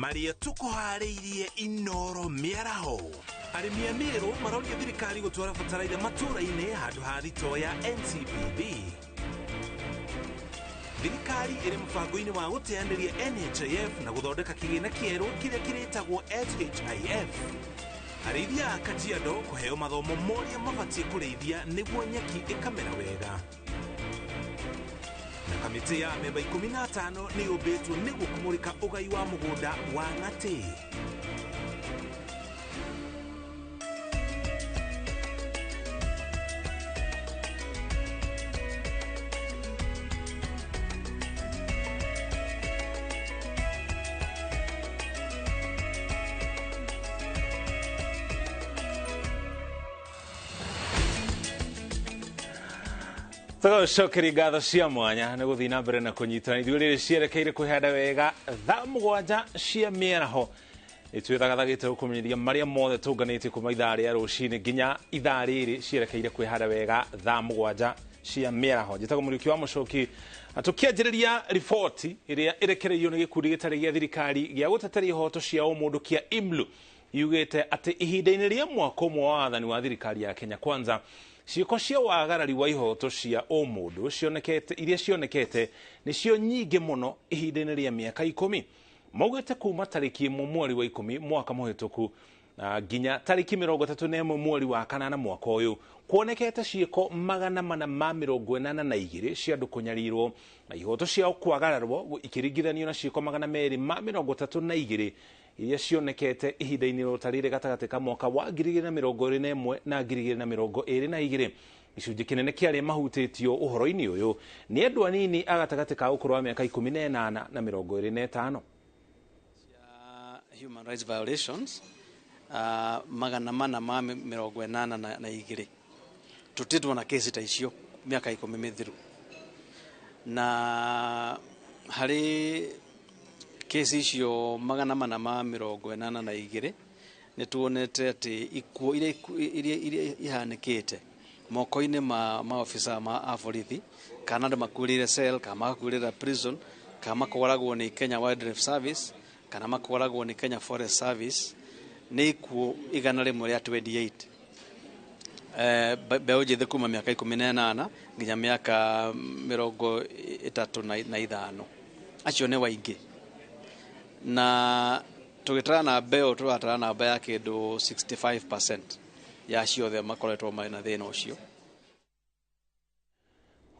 Marĩa tũkũharĩirie Inoro mĩaraho. Arĩmi a Mĩrũ maroria thirikari gũtwara bataraitha matũũra-inĩ handũ ha thitoo ya NCPB. Thirikari ĩrĩ mũbango-inĩ wa gũteanĩria NHIF na gũthondeka kĩgĩna kĩerũ kĩrĩa kĩrĩtagwo SHIF. Arĩithia a Kajiado kũheo mathomo moria mabatiĩ kũrĩithia nĩguo nyeki ĩkamera wega. Na kamĩtĩ ya amemba 15 nĩ yũmbĩtwo nĩguo kũmũrĩka ũgai wa mũgũnda wa Ng'atĩ. Tũgũcokeria ngatho cia mwanya nĩ gũthiĩ na mbere na kũnyitana ithuĩ rĩrĩ cierekeire kwĩhanda wega thaa 7 cia mĩaraho. Nĩtwĩthagathagĩte gũkũmenyithia marĩa mothe tũnganĩtie kuma ithaa rĩa rũcinĩ nginya ithaa rĩrĩ cierekeire kwĩhanda wega thaa 7 cia mĩaraho. Njĩtagwo Mũriũki wa Mũcoki na tũkĩanjĩrĩria riboti ĩrĩa ĩrekereirio nĩ gĩkundi gĩtarĩ gĩa thirikari gĩa gũteteria ihoto cia ũmũndũ kĩa IMLU yugĩte atĩ ihinda-inĩ rĩa mwaka ũmwe wa wathani wa thirikari ya Kenya Kwanza, ciĩko cia wagarari wa ihoto cia ũmũndũ cionekete iria cionekete nĩcio nyingĩ mũno ihinda-inĩ rĩa mĩaka 10. Maugĩte kuma tarĩki 1 mweri wa 10 mwaka mũhĩtũku nginya tarĩki 31 mweri wa 8 mwaka ũyũ kuonekete ciĩko 482 cia andũ kũnyarirwo na ihoto ciao kwagararwo ikĩringithanio na ciĩko 232 iria cionekete ihinda-inĩ o ta rĩrĩ gatagatĩ ka mwaka wa 2021 na 2022. Gĩcunjĩ kĩnene kĩa arĩa mahutĩtio ũhoro-inĩ ũyũ nĩ andũ anini a gatagatĩ ka ũkũrũ wa mĩaka 18 na 25. Human rights violations 482 tutitwo na kesi ta icio miaka 10 mithiru, na hari kesi icio 482 nituonete ati ikuo iria ihanikite moko-inĩ ma maofisa ma borithi kana andu makuĩrĩire cell kana magakuĩrĩra prison kana makoragwo ni Kenya Wildlife Service kana makoragwo ni Kenya Forest Service nĩ ikuũ 128 mbeũ njĩthĩ kuma mĩaka 18 nginya mĩaka 35. Acio nĩ waingĩ, na tũgĩtara namba ĩyo tũratara namba ya kĩndũ 65% ya ciothe makoretwo marĩ na thĩna ũcio.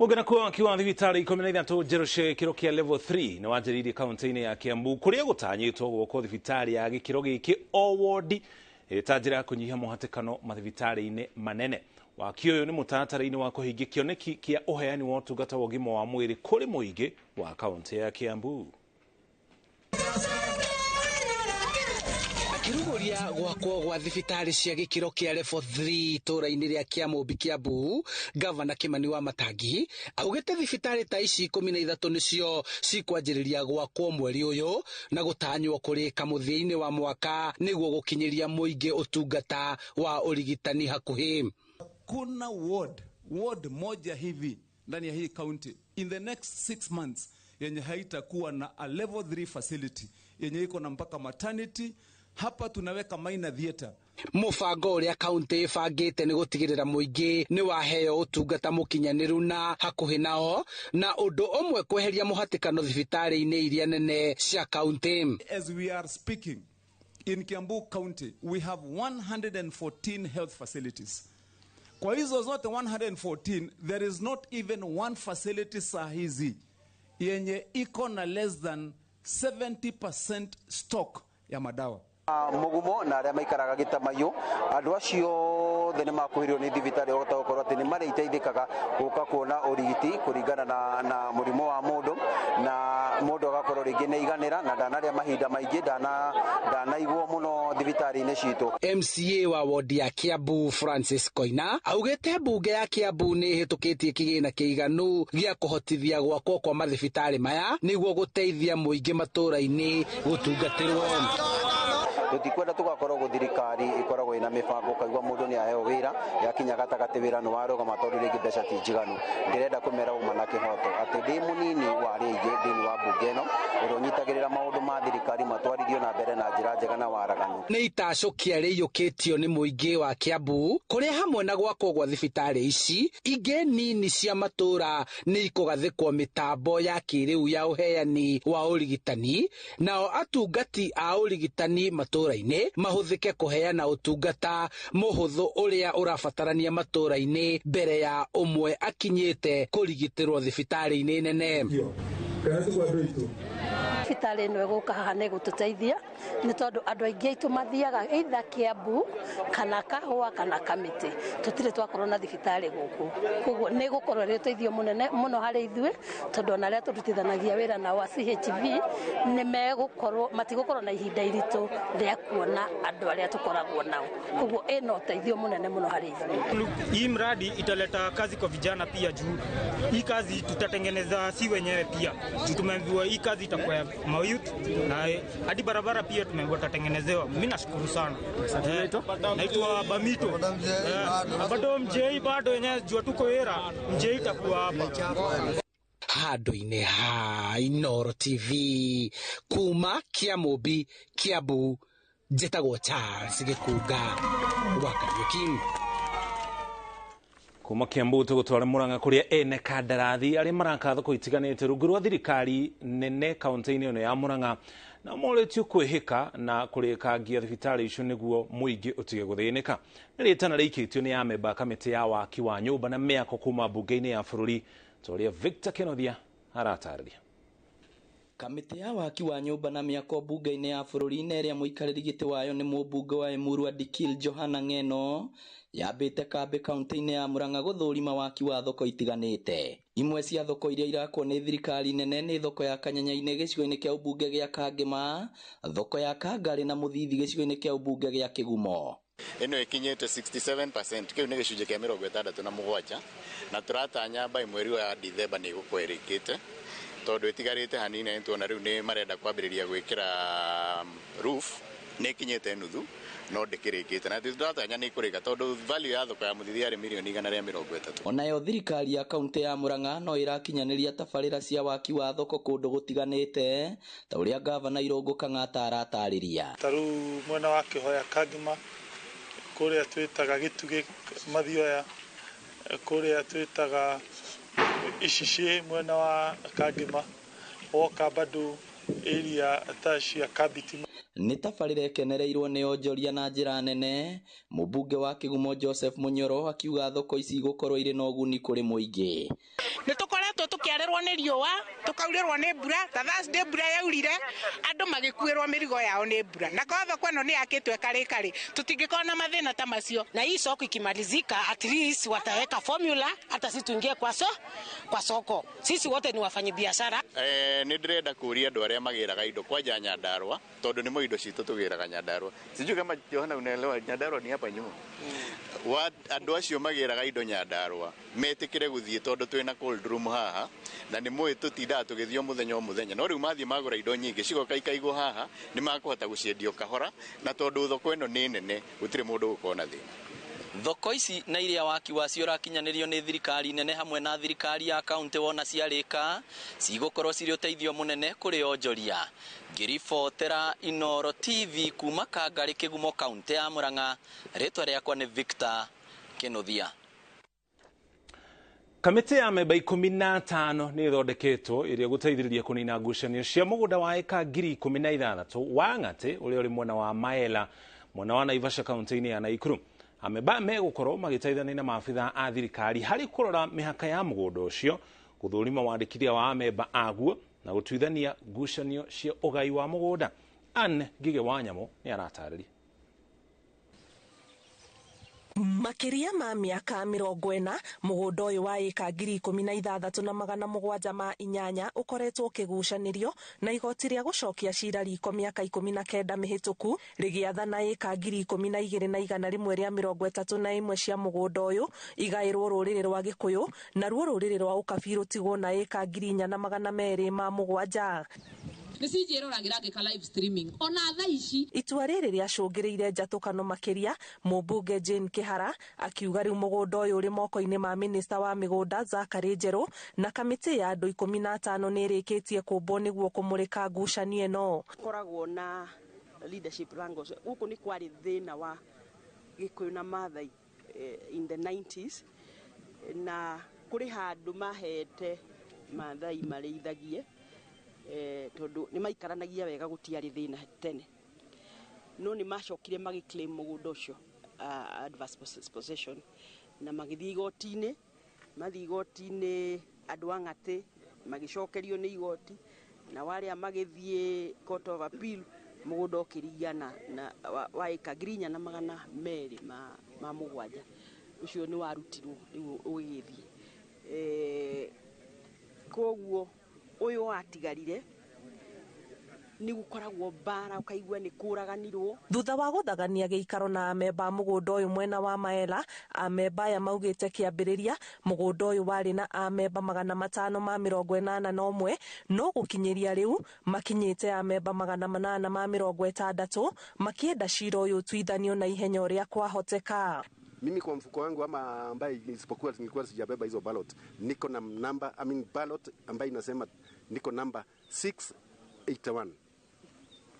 Ũngĩ nakuo waki wa thibitarĩ 13 njerũ cia gĩkĩro kĩa level 3 nĩ wanjĩrĩirie kaunti-inĩ ya Kiambu kũrĩa gũtanyĩtwo gwakwo thibitarĩ ya gĩkĩro gĩkĩ o wodi ta njĩra ya kũnyihia mũhatĩkano mathibitarĩ-inĩ manene. Waki ũyũ nĩ mũtaratara-inĩ wa kũhingia kĩoneki kĩa ũheani wa ũtungata wa ũgima wa mwĩrĩ kũrĩ mũingĩ wa kaunti ya Kiambu. Akiruguria gwakwo gwa thibitarĩ cia gĩkĩro kĩa level 3 itũũra-inĩ rĩa Kĩamũmbi Kiambu, Gavana Kimani wa Matangi augĩte thibitarĩ ta ici 13 nĩcio cikwanjĩrĩria gwakwo mweri ũyũ na gũtanywo kũrĩka mũthia-inĩ wa mwaka nĩguo gũkinyĩria mũingĩ ũtungata wa ũrigitani hakuhĩ. Kuna ward moja hivi ndani ya hii county in the next 6 months yenye haitakuwa na a level 3 facility yenye iko na mpaka maternity. Hapa tunaweka minor theater. Mũbango ũrĩa kaunti ĩbangĩte nĩ gũtigĩrĩra mũingĩ nĩ waheo ũtungata mũkinyanĩru na hakuhĩ nao, na ũndũ ũmwe kweheria mũhatĩkano thibitarĩ-inĩ iria nene cia kaunti. As we are speaking in Kiambu County we have 114 health facilities. Kwa hizo zote 114 there is not even one facility saa hizi yenye iko na less than 70% stock ya madawa. Mugumo na aria maikaraga gitamayo andu acio othe ni makuhirio ni thibitari ogota gukorwo ati ni marĩteithĩkaga gũka kuona ũrigiti kũringana na mũrimũ wa mũndũ, na mũndũ agakorwo rĩngĩ nĩ aiganĩra na ndanarĩa mahinda maingĩ, ndanaigwo mũno thibitarĩ-inĩ citũ. MCA wa wodi ya Kiambu Francis Koina augĩte mbunge ya Kiambu nĩ ĩhĩtũkĩtie kĩgĩna kĩiganu gĩa kũhotithia gwakwo kwa mathibitarĩ maya nĩguo gũteithia mũingĩ matũũra-inĩ gũtungatĩrwo. Tutikwenda tugakorwo thirikari ikoragwo ina mibango kaigua mundu ni aheo wira yakinya gatagati wira ni warugama tondu ringi mbeca ti njiganu. Ndirenda kumera uma na kihoto ati ndi munini wa aria ingi thiini wa mbunge ino uria unyitagirira maundu ma thirikari matwarithio na mbere na njira njega na waraganu. Nĩ itacũkia rĩiyũkĩtio nĩ mũingĩ wa Kiambu kũrĩa hamwe na gwakwo gwa thibitarĩ ici ingĩ nini cia matũra nĩ ikũgathĩkwo mĩtambo ya kĩrĩu ya ũheani wa ũrigitani, nao atungati a ũrigitani matũra-inĩ mahũthĩke kũheana ũtungata mũhũthũ ũrĩa ũrabatarania matũra-inĩ mbere ya ũmwe akinyĩte kũrigitĩrwo thibitarĩ-inĩ nene. Thibitarĩ ĩno ĩgũka haha nĩ ĩgũtũteithia nĩ tondũ andũ aingĩ aitũ mathiaga either Kiambu kana Kahũa kana Kamĩtĩ, tũtirĩ twakorwo na thibitarĩ gũkũ, koguo nĩ ĩgũkorwo ĩrĩ ũteithio mũnene mũno harĩ ithuĩ tondũ ona arĩa tũrutithanagia wĩra nao a CHV nĩ megũkorwo matigũkorwo na ihinda iritũ rĩa kuona andũ arĩa tũkoragwo nao, koguo ĩna ũteithio mũnene mũno harĩ ithuĩ. Hii mradi italeta kazi kwa vijana pia, juu hii kazi tutatengeneza si wenyewe pia, juu tumeambiwa hii kazi itakuwa ya mayouth na hadi barabara pia tumeambiwa tutatengenezewa. Mimi nashukuru sana. Naitwa Bamito. Bado mjei bado yenyewe jua tuko era mjei itakuwa hapa. Handũ-inĩ ha Inooro TV kuma Kĩamũmbi, Kiambu, njĩtagwo Charles Gĩkunga wa Kariũki. Kuma Kiambu tũgũtwara Murang'a kũrĩa ene kandarathi arĩa maraka thoko itiganĩte rungu rwa thirikari nene kaunti-inĩ ĩno ya Murang'a na morĩtio kwĩhĩka na kũrĩkangia thibitarĩ icio nĩguo mũingĩ ũtige gũthĩnĩka. Nĩ rĩtana rĩikĩtio nĩ amemba a kamĩtĩ ya waki wa nyũmba na mĩako kuma mbunge-inĩ ya bũrũri ta ũrĩa Victor Kenothia aratarĩria. Kamĩtĩ ya waki wa nyũmba na mĩako mbunge-inĩ ya bũrũri-inĩ ĩrĩa mũikarĩri gĩtĩ wayo nĩ mũmbunge wa Emurua Dikil Johana Ng'eno yambĩte kambĩ kaunti-inĩ ya Murang'a gũthũrima waki wa thoko itiganĩte. Imwe cia thoko iria irakwo nĩ thirikari nene nĩ thoko ya Kanyanya-inĩ gĩcigo-inĩ kĩa ũmbunge gĩa Kangĩma, thoko ya Kangarĩ na Mũthithi gĩcigo-inĩ kĩa ũmbunge gĩa Kĩgumo. Ĩno ĩkinyĩte 67%, kĩu nĩ gĩcunjĩ kĩa 67, na tũratanya by mweri wa Dithemba nĩ ĩgũkorwo ĩrĩkĩte tondũ ĩtigarĩte hanini na nĩtuona rĩu nĩ marenda kwambĩrĩria gwĩkĩra roof, nĩ ĩkinyĩte nuthu no ndĩkĩrĩkĩte na tũratanya nĩ ĩkũrĩka tondũ value ya thoko ya Mũthithi yarĩ mirioni 130. Onayo thirikari ya kaunti ya Murang'a no ĩrakinyanĩria tabarĩra cia waki wa thoko kũndũ gũtiganĩte ta ũrĩa gavana Irũngũ Kang'ata aratarĩria. Ta rĩu mwena wa Kĩhoya Kangĩma kũrĩa twĩtaga Gĩtugĩ Mathioya, kũrĩa twĩtaga Icicĩ mwena wa Kangĩma, woka bado area ta cia Kabiti. Nĩ tabarĩra ĩkenereirwo nĩ onjoria na njĩra nene. Mũmbunge wa Kĩgumo Joseph Munyoro akiuga thoko ici igũkorwo irĩ na ũguni kũrĩ mũingĩ. Nĩ tũkoretwo tũkĩarĩrwo nĩ riũa, tũkaurĩrwo nĩ mbura, ta Thursday mbura yaurire, andũ magĩkuĩrwo mĩrigo yao nĩ mbura. Na kwa thoko ĩno nĩ yakĩtwo ĩkarĩkarĩ, tũtingĩkorwo na mathĩna ta macio. Na hii soko ikimalizika, at least wataweka formula hata sisi tuingie kwa soko. Sisi wote ni wafanyabiashara. Nĩ ndĩrenda kũria andũ arĩa magĩraga indo kwanja Nyandarua tondũ nĩ indo citũ tũgĩraga Nyandarua. Sijui kama Johana unaelewa Nyandarua ni hapa nyuma. Andũ acio magĩraga indo Nyandarua metĩkĩre gũthiĩ tondũ twĩna cold room haha na nĩ mũĩ tũtindaga tũgĩthiĩ o mũthenya o mũthenya, no rĩu mathiĩ magũra indo nyingĩ cigoka ikaigwo haha nĩ makũhota gũciendio kahora, na tondũ thoko ĩno nĩ nene gũtirĩ mũndũ ũgũkorwo na thĩna. Thoko ici na iria waki wacio ũrakinyanĩrio nĩ thirikari nene hamwe na thirikari ya kaunti wona ciarĩka cigũkorwo cirĩ ũteithio mũnene kũrĩ onjoria. Ngĩribotera Inooro TV kuma Kangarĩ Kĩgumo kaunti ya Murang'a, rĩtwa rĩakwa nĩ Victor Kĩnuthia. Kamĩtĩ ya memba 15 nĩ ĩthondeketwo ĩrĩa gũteithĩrĩria kũnina ngucanio cia mũgũnda wa ĩka 16,000 wa Ng'atĩ ũrĩa ũrĩ mwena wa Maela mwena wa Naivasha kaunti-inĩ ya Naikuru. Amemba megũkorwo magĩteithania na maabitha a thirikari harĩ kũrora mĩhaka ya mũgũnda ũcio, gũthũrima wandĩkithia wa amemba aguo na gũtuithania ngucanio cia ũgai wa mũgũnda. Anne Ngige wa Nyamũ nĩ aratarĩria. Makĩria ma mĩaka 40 mũgũnda ũyũ wa ĩka 16,708 ũkoretwo ũkĩgucanĩrio na igoti rĩa gũcokia cira riko mĩaka 19 mĩhĩtũku rĩgĩathana ĩka 12,131 cia mũgũnda ũyũ igaĩrwo rũrĩrĩ rwa Gĩkũyũ naruo rũrĩrĩ rwa Ũkabi rũtigwo na ĩka 4,207. Nĩ cinjĩroragĩra ngĩka live streaming ona thaa ici. Itua rĩrĩ rĩacũngĩrĩire njatũkano makĩria, mũmbunge Jane Kĩhara akiuga rĩu mũgũnda ũyũ ũrĩ moko-inĩ ma minista wa mĩgũnda Zachary Njerũ, na kamĩtĩ ya andũ 15 nĩ ĩrĩkĩtie kũmbwo nĩguo kũmũrĩka ngucanio ĩno. Koragwo na leadership wrangles gũkũ nĩ kwarĩ thĩna wa Gĩkũyũ na Maathai in the 90s, na kũrĩ handũ mahete Maathai marĩithagie, tondũ nĩ maikaranagia wega, gũtiarĩ thĩna tene, no nĩ macokire magĩclaim mũgũnda ũcio adverse possession, na magĩthiĩ igoti-inĩ. Mathiĩ igoti-inĩ, andũ a Ng'atĩ magĩcokerio nĩ igoti, na warĩa magĩthiĩ court of appeal, mũgũnda ũkĩringana na wa ĩka 4207, ũcio nĩ warutirwo rĩu ũgĩgĩthiĩ. Koguo ũyũ watigarire nĩ gũkoragwo mbara, ũkaigua nĩ kũraganirwo. Thutha wa gũthagania gĩikaro na amemba a mũgũnda ũyũ mwena wa Maela, amemba aya maugĩte kĩambĩrĩria mũgũnda ũyũ warĩ na amemba 581, no gũkinyĩria rĩu makinyĩte amemba 860, makĩenda cira ũyũ ũtuithanio na ihenya ũrĩa kwahoteka. Mimi kwa mfuko wangu ama ambaye isipokuwa nilikuwa sijabeba hizo ballot, niko na number, I mean ballot ambaye inasema niko number 681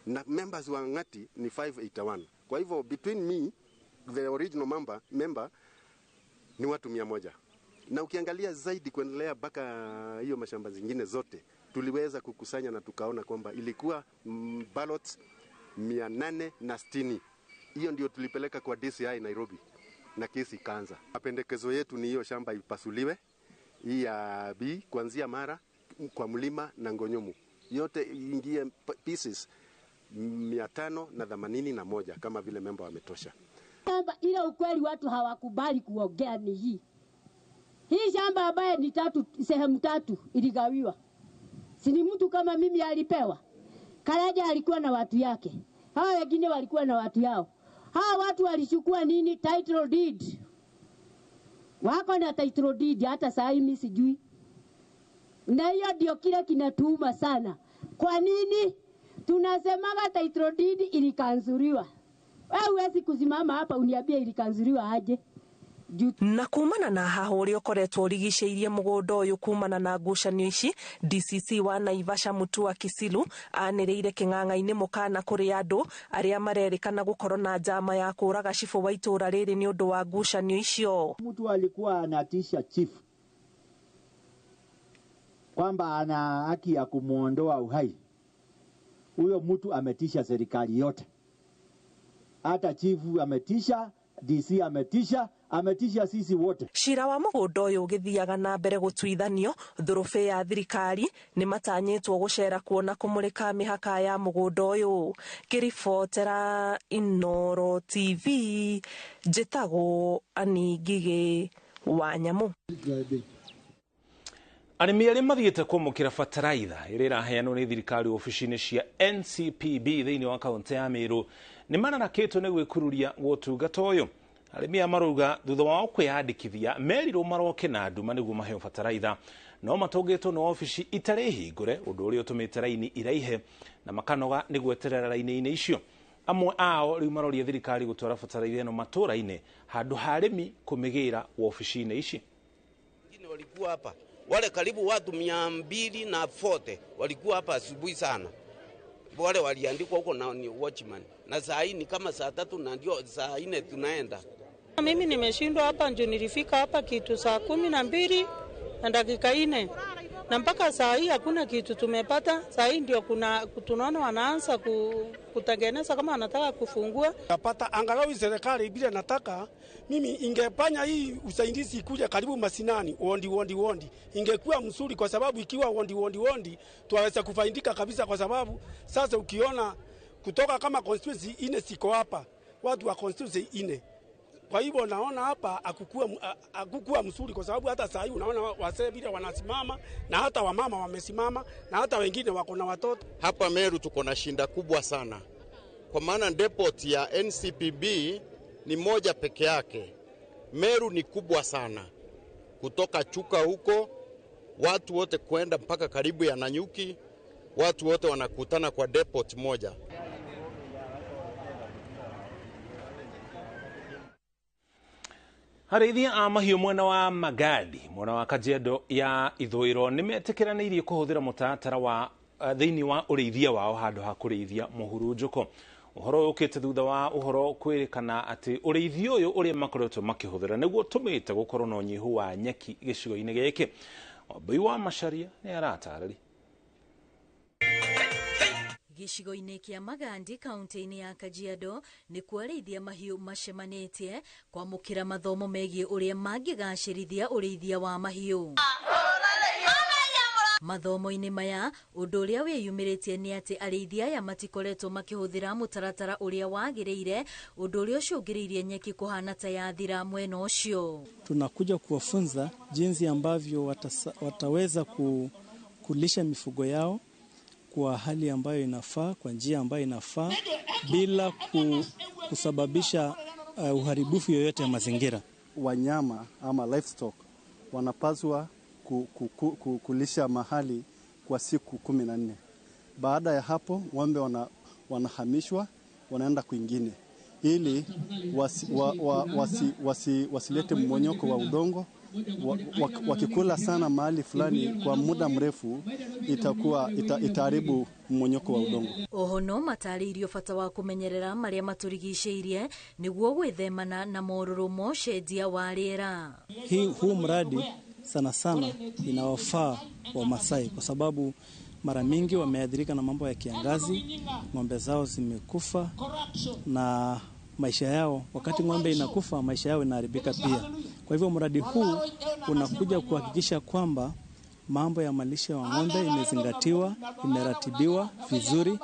na members wa Ng'ati ni 581. Kwa hivyo between me the original member ni watu 100. Na ukiangalia zaidi kuendelea mpaka hiyo mashamba zingine zote tuliweza kukusanya na tukaona kwamba ilikuwa ballot 860. Hiyo ndio tulipeleka kwa DCI Nairobi na kesi ikaanza. Mapendekezo yetu ni hiyo shamba ipasuliwe, hii ya B kuanzia Mara kwa mlima na Ngonyomu, yote ingie pieces 581 kama vile memba wametosha. Shamba ile ukweli watu hawakubali kuongea ni hii. Hii shamba ambaye ni tatu, sehemu tatu iligawiwa. Si ni mtu kama mimi alipewa. Karaja alikuwa na watu yake. Hawa wengine walikuwa na watu yao. Hawa watu walichukua nini? Title deed. Wako na title deed hata saa hii mimi sijui. Na hiyo ndio kile kinatuuma sana. Kwa nini tunasemaga title deed ilikanzuriwa? Wewe huwezi kusimama hapa uniambie ilikanzuriwa aje. Na kumana na haho ũrĩa ũkoretwo ũrigicĩirie mũgũnda ũyũ kumana na ngucanio ici, DCC wa Naivasha Mutua Kisilu anĩrĩire kĩng'ang'a-inĩ mũkana kũrĩ andũ arĩa marerĩkana gũkorwo na njama ya kũraga cibũ wa itũũra rĩrĩ nĩ ũndũ wa ngucanio icio. Mtu alikuwa anatisha chief kwamba ana haki ya kumuondoa uhai. Huyo mtu ametisha serikali yote, hata chifu ametisha, DC ametisha, ametisha sisi wote. Cira wa mũgũnda ũyũ ũgĩthiaga na mbere gũtuithanio, thurubĩ ya thirikari nĩ matanyĩtwo gũcera kuona kũmũrĩka mĩhaka ya mũgũnda ũyũ. Ngĩribotera Inooro TV, njĩtagwo Annie Ngigĩ wa Nyamũ. Arĩmi arĩa mathiĩte kwamũkĩra bataraitha ĩrĩa ĩraheanwo nĩ thirikari obici-inĩ cia NCPB thĩinĩ wa kaũntĩ ya Meru nĩ mararakĩtwo nĩ gwĩkururia gwa ũtungata ũyũ. Arĩmi aya marauga thutha wao kwĩyandĩkithia merirwo maroke na nduma nĩguo maheo bataraitha, no matũngĩtwo nĩ obici itarĩ hingũre, ũndũ ũrĩa ũtũmĩte raini iraihe na makanoga nĩ gweterera raini-inĩ icio. Amwe ao rĩu maroria thirikari gũtwara bataraitha ĩno matũũra-inĩ handũ ha arĩmi kũmĩgĩra wobici-inĩ ici. Walikuwa hapa wale karibu watu 240 walikuwa hapa asubuhi sana, wale waliandikwa huko na ni watchman, na saa hii ni kama saa 3 na ndio saa 4 tunaenda. Mimi nimeshindwa hapa ndio nilifika hapa kitu saa 12 na dakika 4, na mpaka saa hii hakuna kitu tumepata. Saa hii ndio kuna tunaona wanaanza kutengeneza kama wanataka kufungua. Napata angalau serikali bila nataka mimi ingefanya hii usaidizi kuja karibu masinani wondi ingekuwa mzuri, kwa sababu ikiwa wondi tuwaweza kufaidika kabisa, kwa sababu sasa ukiona kutoka kama constituency 4 siko hapa, watu wa constituency 4. Kwa hivyo naona hapa hakukua mzuri, kwa sababu hata saa hii unaona wazee vile wanasimama na hata wamama wamesimama na hata wengine wako na watoto. Hapa Meru tuko na shinda kubwa sana, kwa maana depot ya NCPB ni moja peke yake. Meru ni kubwa sana, kutoka Chuka huko watu wote kwenda mpaka karibu ya Nanyuki, Watu wote wanakutana kwa depot moja. Arĩithia a mahiũ mwena wa Magadi mwena wa Kajiado ya ithũĩro nĩmetĩkĩranĩirie kũhũthĩra mũtaratara wa thĩinĩ wa ũrĩithia wao handũ ha kũrĩithia mũhurunjũko. Ũhoro ũkĩte thutha wa ũhoro kwĩrĩkana atĩ ũrĩithia ũyũ ũrĩa makoretwo makĩhũthĩra nĩguo ũtũmĩte gũkorwo na ũnyihu wa nyeki gĩcigo-inĩ gĩkĩ. Wambui wa Macharia nĩ aratarĩria. Gĩcigo-inĩ kĩa Magandi kaunti-inĩ ya Kajiado nĩkuo arĩithia mahiũ macemanĩtie kwamũkĩra mathomo megiĩ ũrĩa mangĩgacĩrithia ũrĩithia wa mahiũ. Mathomo-inĩ maya ũndũ ũrĩa wĩyumĩrĩtie nĩ atĩ arĩithia aya matikoretwo makĩhũthĩra mũtaratara ũrĩa wagĩrĩire, ũndũ ũrĩa ũcũngĩrĩirie nyeki kũhana ta yathira mwena ũcio. Tunakuja kuwafunza jinsi ambavyo wataweza kulisha mifugo yao kwa hali ambayo inafaa, kwa njia ambayo inafaa, bila kusababisha uharibifu yoyote ya mazingira. Wanyama ama livestock wanapaswa kulisha mahali kwa siku 14. Baada ya hapo ng'ombe wanahamishwa, wanaenda kwingine ili wasilete mmonyoko wa udongo. Wakikula sana mahali fulani kwa muda mrefu itakuwa itaharibu mmonyoko wa udongo. Oho no matarĩirio bata wa kũmenyerera marĩa matũrigicĩirie nĩguo gwĩthemana na morũrũ ma ũcenjia wa rĩera. Huu mradi sana sana inawafaa wa Masai kwa sababu mara mingi wameathirika na mambo ya kiangazi, ng'ombe zao zimekufa na maisha yao, wakati ng'ombe inakufa maisha yao inaharibika pia. Kwa hivyo mradi huu unakuja kuhakikisha kwamba mambo ya malisho ya ng'ombe imezingatiwa, imeratibiwa vizuri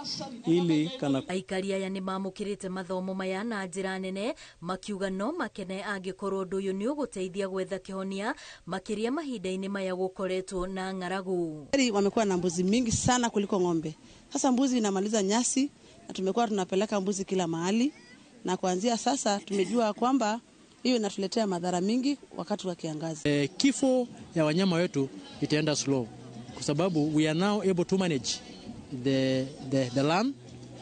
ili kana. Aikari aya nĩ mamũkĩrĩte mathomo maya na njĩra nene makiuga no makene angĩkorwo ũndũ ũyũ nĩ ũgũteithia gwetha kĩhonia makĩria mahinda-inĩ maya gũkoretwo na ng'aragu. Wamekuwa na mbuzi mingi sana kuliko ng'ombe. Sasa mbuzi inamaliza nyasi na tumekuwa tunapeleka mbuzi kila mahali, na kuanzia sasa tumejua kwamba hiyo inatuletea madhara mingi wakati wa kiangazi. Kifo ya wanyama wetu itaenda slow kwa sababu we are now able to manage the land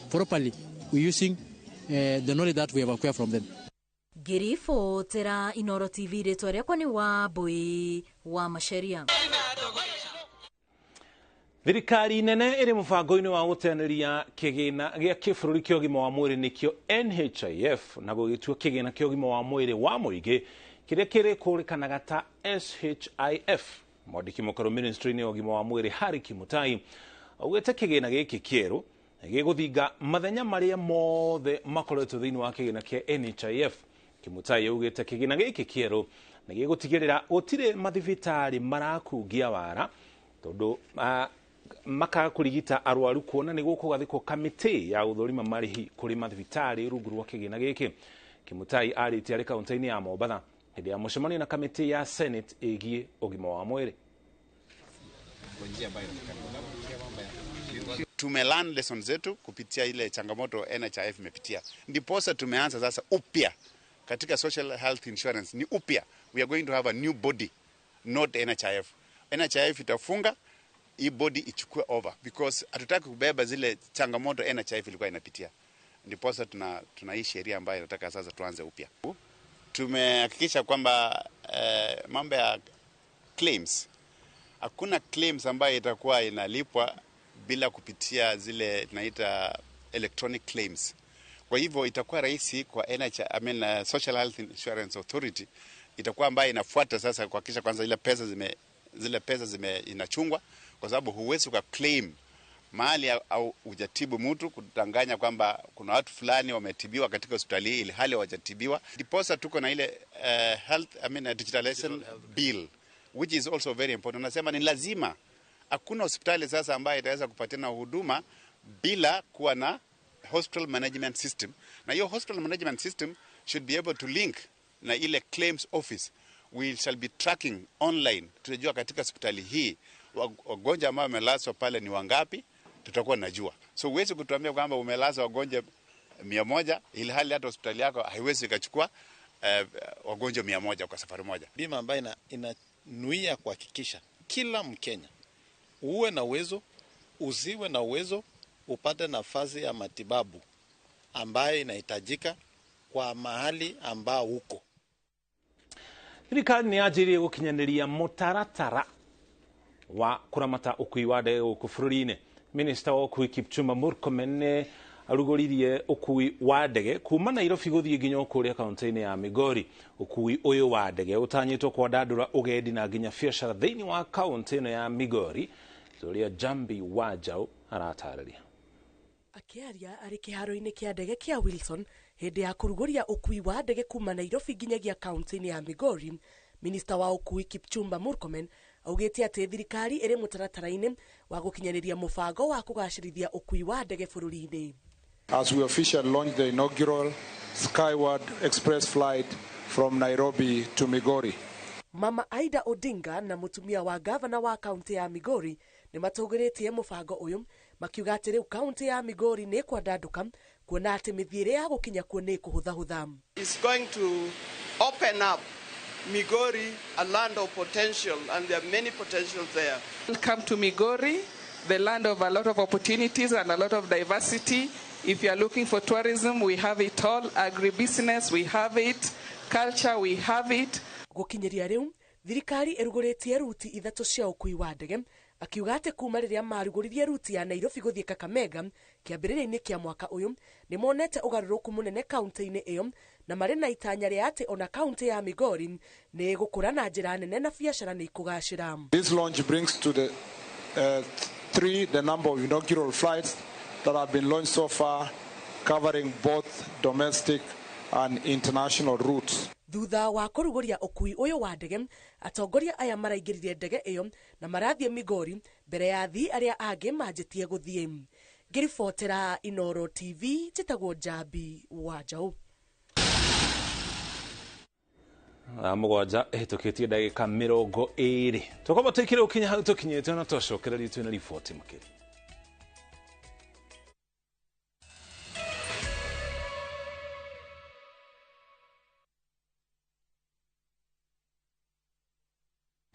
properly using the knowledge that we have acquired from them. Ngĩribotera Inoro TV rĩtwa rĩakwa nĩ Wambui wa Macharia. Thirikari nene ĩrĩ mũbango-inĩ wa gũteanĩria kĩgĩna gĩa kĩbũrũri kĩa ũgima wa mwĩrĩ nĩkĩo NHIF na gũgĩtua kĩgĩna kĩa ũgima wa mwĩrĩ wa mũingĩ kĩrĩa kĩrĩkũrĩkanaga ta SHIF. Mwandĩki mũkũrũ ministry-inĩ ya ũgima wa mwĩrĩ Harry Kimutai augĩte kĩgĩna gĩkĩ kĩerũ gĩgũthinga mathenya marĩa mothe makoretwo thĩinĩ wa kĩgĩna kĩa NHIF. Kimutai augĩte kĩgĩna gĩkĩ kĩerũ nĩ gĩgũtigĩrĩra gũtirĩ mathibitarĩ marakungia wara tondũ makaga kũrigita arwaru kuona nĩ gũkũgathĩkwo kamĩtĩ ya gũthũrima marĩhi kũrĩ mathibitarĩ rungu rwa kĩgĩna gĩkĩ. Kimutai arĩtie arĩ kaunti-inĩ ya Mombatha hĩndĩ ya mũcemanio na kamĩtĩ ya Senate ĩgiĩ ũgima wa mwĩrĩ. Tumelearn lesson zetu kupitia ile changamoto NHIF imepitia, ndiposa tumeanza sasa upya katika social health insurance. Ni upya, we are going to have a new body, not NHIF. NHIF itafunga, hii body ichukue over because hatutaki kubeba zile changamoto NHIF ilikuwa inapitia. Ndiposa tuna hii sheria ambayo inataka sasa tuanze upya. Tumehakikisha kwamba mambo ya claims, hakuna claims ambayo itakuwa inalipwa bila kupitia zile tunaita electronic claims. Kwa hivyo itakuwa rahisi kwa Social Health Insurance Authority itakuwa ambayo inafuata sasa kuhakikisha kwanza zile pesa zime inachungwa, kwa sababu huwezi uka claim mahali au hujatibu mtu kudanganya kwamba kuna watu fulani wametibiwa katika hospitali hii ili hali hawajatibiwa. Ndiposa tuko na ile digitalization bill which is also very important. Nasema ni lazima, hakuna hospitali sasa ambayo itaweza kupatiana huduma bila kuwa na hospital management system, na hiyo hospital management system should be able to link na ile claims office. We shall be tracking online, tutajua katika hospitali hii wagonjwa ambao wamelazwa pale ni wangapi, tutakuwa najua. So huwezi kutuambia kwamba umelazwa wagonjwa 100 ili hali hata hospitali yako haiwezi ikachukua wagonjwa 100 kwa safari moja. Bima ambayo inanuia kuhakikisha kila Mkenya uwe na uwezo Usiwe na uwezo upate nafasi ya matibabu ambayo inahitajika kwa mahali ambao uko. Thirikari nĩ yanjĩrĩirie gũkinyanĩria mũtaratara wa kũramata ũkui wa ndege gũkũ bũrũri-inĩ. Minista wa ũkui Kipchumba Murkomen nĩ arugũririe ũkui wa ndege kuma Nairobi gũthiĩ nginya kũrĩa kaunti-inĩ ya Migori. Ũkui ũyũ wa ndege ũtanyĩtwo kwandandũra ũgendi na nginya biacara thĩinĩ wa kaunti ĩno ya Migori, ũrĩa Jambi Wanjaũ aratarĩria. Akĩaria arĩ kĩharo-inĩ kĩa ndege kĩa Wilson hĩndĩ ya kũrugũria ũkui wa ndege kuma Nairobi nginyagia kaunti-inĩ ya Migori, minista wa ũkui Kipchumba Murkomen augĩte atĩ thirikari ĩrĩ mũtaratara-inĩ wa gũkinyanĩria mũbango wa kũgacĩrithia ũkui wa ndege bũrũri-inĩ. As we officially launch the inaugural Skyward Express flight from Nairobi to Migori. Mama Aida Odinga na mũtumia wa gavana wa kaunti ya Migori nĩ matũgĩrĩtie mũbango ũyũ makiuga atĩ rĩu kaunti ya Migori nĩ ĩkwandandũka kuona atĩ mĩthiĩre ya gũkinya kuo nĩ ĩkũhũthahũtha. It's going to open up Migori, a land of potential, and there are many potentials there. Welcome to Migori, the land of a lot of opportunities and a lot of diversity. If you are looking for tourism, we have it all. Agribusiness, we have it. Culture, we have it. Gũkinyĩria rĩu thirikari ĩrugũrĩtie ruti ithatũ cia ũkui wa ndege, akiuga atĩ kuma rĩrĩa marugũririe ruti ya Nairobi gũthiĩ Kakamega kĩambĩrĩria-inĩ kĩa mwaka ũyũ nĩ monete ũgarũrũku mũnene kaunti-inĩ ĩyo na marĩ na itanya rĩa atĩ ona kaunti ya Migori nĩ ĩgũkũra na njĩra nene na biacara nĩ ikũgacĩra. This launch brings to the three the number of inaugural flights that have been launched so far, covering both domestic and international routes. Thutha wa kũrugũria ũkui ũyũ wa ndege, atongoria aya maraingĩrire ndege ĩyo na marathiĩ Migori mbere ya athii arĩa angĩ manjĩtie gũthiĩ. Ngĩribotera Inoro TV, njĩtagwo Njambi wa Njaũ. Thaa 7 ĩhĩtũkĩtie ndagĩka 20. Tũkorwo tũikire gũkinya hau tũkinyĩte na twacokereria twĩna riboti makĩria.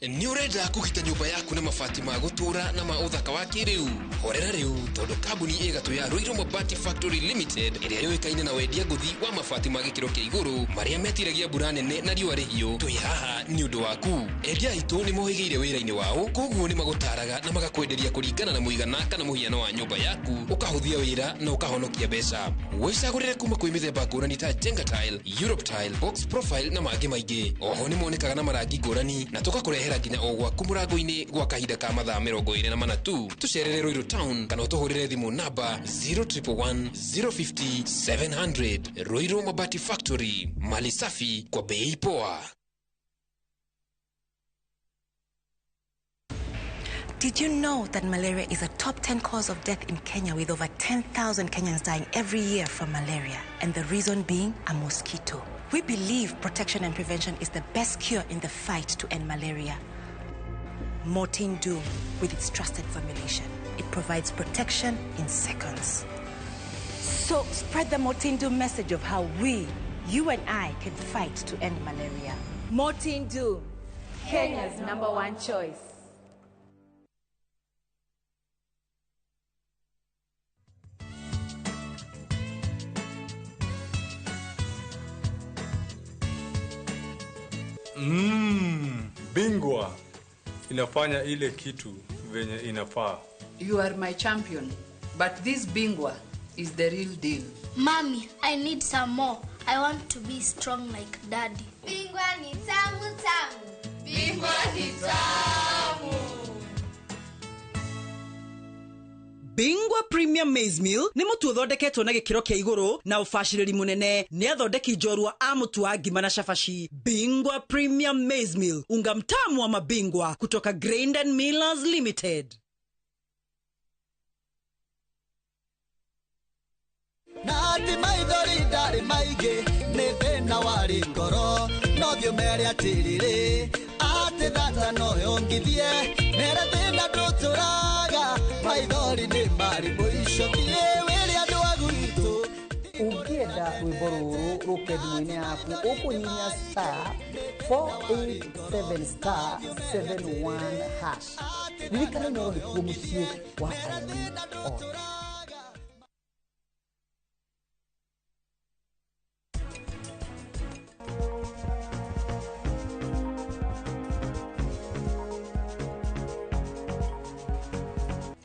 Nĩ ũrenda kũgita nyũmba yaku na mabati ma gũtũũra na ma ũthaka wa kĩrĩu? Horera rĩu tondũ kambuni ĩgatũ ya Ruiru Mabati Factory Limited ĩrĩa yũĩkaine na wendia ngũthi wa mabati ma gĩkĩro kĩa igũrũ marĩa metiragia mbura nene na riũa rĩhiũ, twĩ haha nĩ ũndũ waku. Endia aitũ nĩ mohĩgĩire wĩra-inĩ wao, koguo nĩ magũtaraga na magakwenderia kũringana na mũigana kana mũhiano wa nyũmba yaku, ũkahũthia wĩra na ũkahonokia mbeca. Wĩcagũrĩre kuma kwĩ mĩthemba ngũrani ta Jenga Tile, Europe Tile, Box Profile na mangĩ maingĩ. Oho nĩ monekaga na marangi ngũrani na tũgakũrehera nginya o gwaku mũrango-inĩ gwa kahinda ka mathaa 24 tu. Tũcerere Ruiru Town kana ũtũhũrĩre thimũ namba 0111 050 700. Ruiru Mabati Factory, mali safi kwa bei poa. Did you know that malaria is a top 10 cause of death in Kenya, with over 10,000 Kenyans dying every year from malaria, and the reason being a mosquito? We believe protection and prevention is the best cure in the fight to end malaria. Mortein Doom, with its trusted formulation, it provides protection in seconds. So spread the Mortein Doom message of how we, you and I, can fight to end malaria. Mortein Doom, Kenya's #1 choice. Bingwa inafanya ile kitu venye inafaa. You are my champion, but this Bingwa is the real deal. Mommy, I need some more. I want to be strong like Daddy. Bingwa ni tamu tamu. Bingwa ni tamu. Bingwa Premium Maize Meal nĩ mũtu ũthondeketwo na gĩkĩro kĩa igũrũ na ũbacĩrĩri mũnene nĩ athondeki njorua a mũtu wa ngima na cabaci. Bingwa Premium Maize Meal, unga mtamu wa mabingwa kutoka Grain and Millers Limited. Na ati maithori ndarĩ maingĩ nĩ thĩna warĩ ngoro no thiĩ ũmere atĩrĩrĩ atĩ thata no yongithie mere thĩna ndũtũraga maithori nĩ marĩ mũico thiĩ wĩre andũ a gwitũ. Ũngĩenda Ũkwenda rwĩmbo rũrũ rũke thimũ-inĩ yaku, ũkũhihinya star 487 star 71 hash. Ririkana Inooro nĩkuo mũciĩ wa aini othe.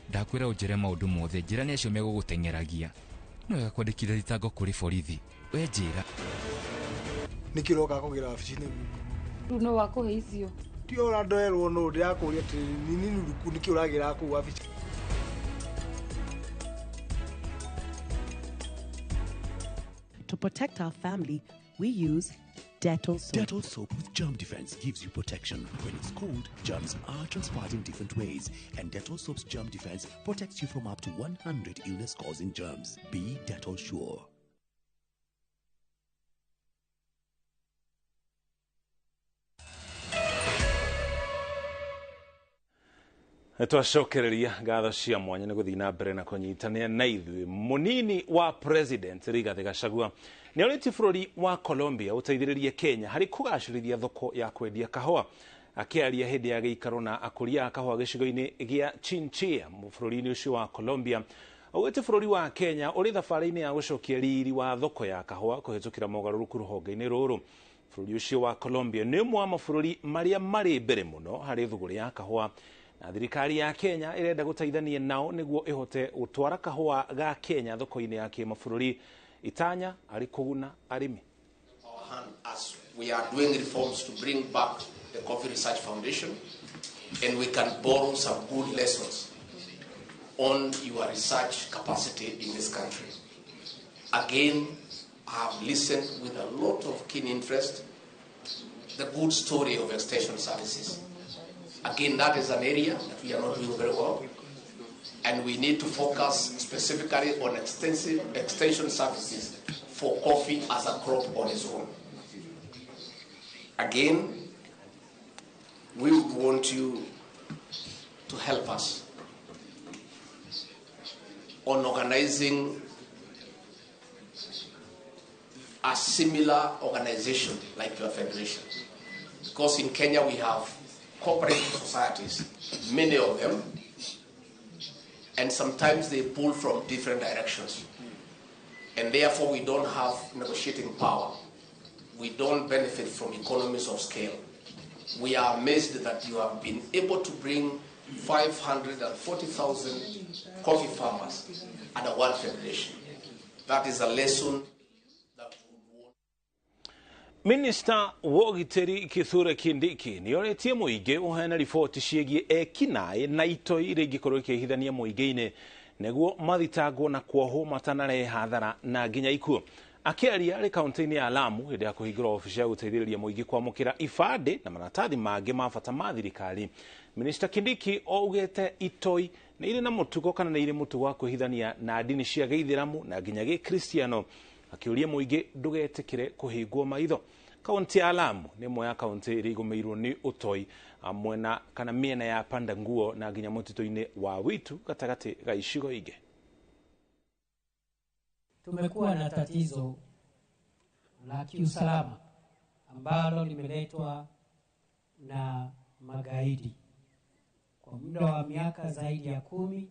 Ndakwĩra ũnjĩre maũndũ mothe, njĩra nĩ acio megũgũteng'eragia. No wega kwandĩkithia thitango kũrĩ borithi. We njĩra. Nĩkĩ ũroka kũgĩra wabici-inĩ? Rĩu no wakũhe icio. Ti ũrĩa ndoerwo nũ ndĩrakũria atĩrĩrĩ, nini nuruku nĩkĩ ũragĩra kũu wabici? To protect our family, we use Dettol soap. Dettol soap with germ defense gives you protection. When it's cold, germs are transferred in different ways, and Dettol soap's germ defense protects you from up to 100 illness-causing germs. Be Dettol sure. Twacokereria ngatho cia mwanya nĩ gũthiĩ na mbere na kũnyitanĩra na ithuĩ. Mũnini wa President Rigathĩ Gachagua nĩ orĩtie bũrũri wa Colombia ũteithĩrĩrie Kenya harĩ kũgacĩrithia thoko ya kwendia kahũa. Akĩaria hĩndĩ ya gĩikaro na akũria a kahũa gĩcigo-inĩ gĩa Chinchilla bũrũri-inĩ ũcio wa Colombia, augĩte bũrũri wa Kenya ũrĩ thabarĩ-inĩ ya gũcokia riri wa thoko ya kahũa kũhĩtũkĩra mogarũrũku rũhonge-inĩ rũrũ. Bũrũri ũcio wa Colombia nĩ ũmwe wa mabũrũri marĩa marĩ mbere mũno harĩ thũgũrĩ ya kahũa, na thirikari ya Kenya ĩrenda gũteithania nao nĩguo ĩhote gũtwara kahũa ga Kenya thoko-inĩ ya kĩmabũrũri. Itanya arĩ kũguna arĩmi. As we are doing reforms to bring back the Coffee Research Foundation, and we can borrow some good lessons on your research capacity in this country. Again, I have listened with a lot of keen interest the good story of extension services. Again, that is an area that we are not doing very well, and we need to focus specifically on extensive extension services for coffee as a crop on its own. Again, we would want you to help us on organizing a similar organization like your federation. Because in Kenya we have cooperative societies, many of them, and sometimes they pull from different directions. And therefore we don't have negotiating power. We don't benefit from economies of scale. We are amazed that you have been able to bring 540,000 coffee farmers under one federation. That is a lesson. Minister wa ũgitĩri Kithure Kindiki nĩ orĩtie mũingĩ ũheane riboti ciĩgiĩ ekinaĩ na itoi iria ingĩkorwo ikĩhithania mũingĩ-inĩ nĩguo mathitangwo na kuohwo matanarehe hathara na nginya ikuũ. Akĩaria arĩ kaunti-inĩ ya Lamu hĩndĩ ya kũhingũra obici ya gũteithĩrĩria mũingĩ kwamũkĩra ibandĩ na maratathi mangĩ ma bata ma thirikari, Minister Kindiki augĩte itoi nĩ irĩ na mũtugo kana nĩ irĩ mũtugo wa kwĩhithania na ndini cia gĩithĩramu na nginya gĩkristiano, akĩũria mũingĩ ndũgetĩkĩre kũhingwo maitho. Kaunti ya Lamu nĩ ĩmwe ya kaunti iria igũmĩirwo nĩ ũtoi mwena kana mĩena ya Pandanguo na nginya mũtitũ-inĩ wa Witu gatagatĩ ga icigo ingĩ. Tumekuwa na tatizo la kiusalama ambalo limeletwa na magaidi. Kwa muda wa miaka zaidi ya 10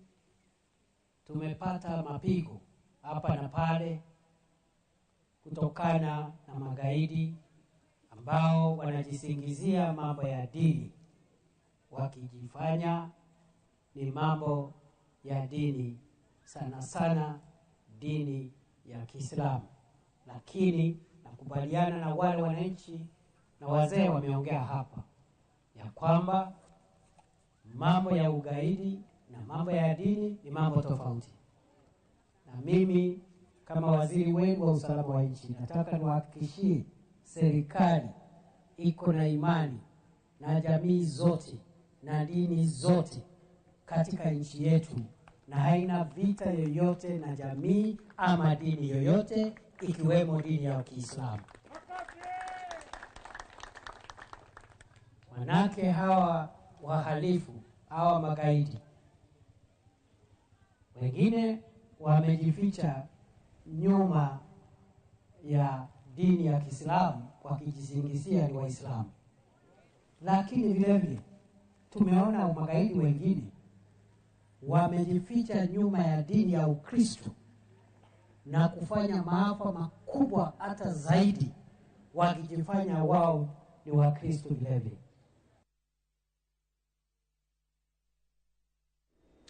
tumepata mapigo hapa na pale kutokana na magaidi ambao wanajisingizia mambo ya dini, wakijifanya ni mambo ya dini, sana sana dini ya Kiislamu. Lakini nakubaliana na wale wananchi na wazee wameongea hapa ya kwamba mambo ya ugaidi na mambo ya dini ni mambo tofauti. Na mimi kama waziri wenu wa usalama wa nchi nataka niwahakikishie serikali iko na imani na jamii zote na dini zote katika nchi yetu, na haina vita yoyote na jamii ama dini yoyote ikiwemo dini ya Kiislamu. Manake hawa wahalifu, hawa magaidi, wengine wamejificha nyuma ya dini ya Kiislamu wakijisingizia ni Waislamu. Lakini vile vile tumeona magaidi wengine wamejificha nyuma ya dini ya Ukristo na kufanya maafa makubwa hata zaidi, wakijifanya wao ni Wakristo vile vile.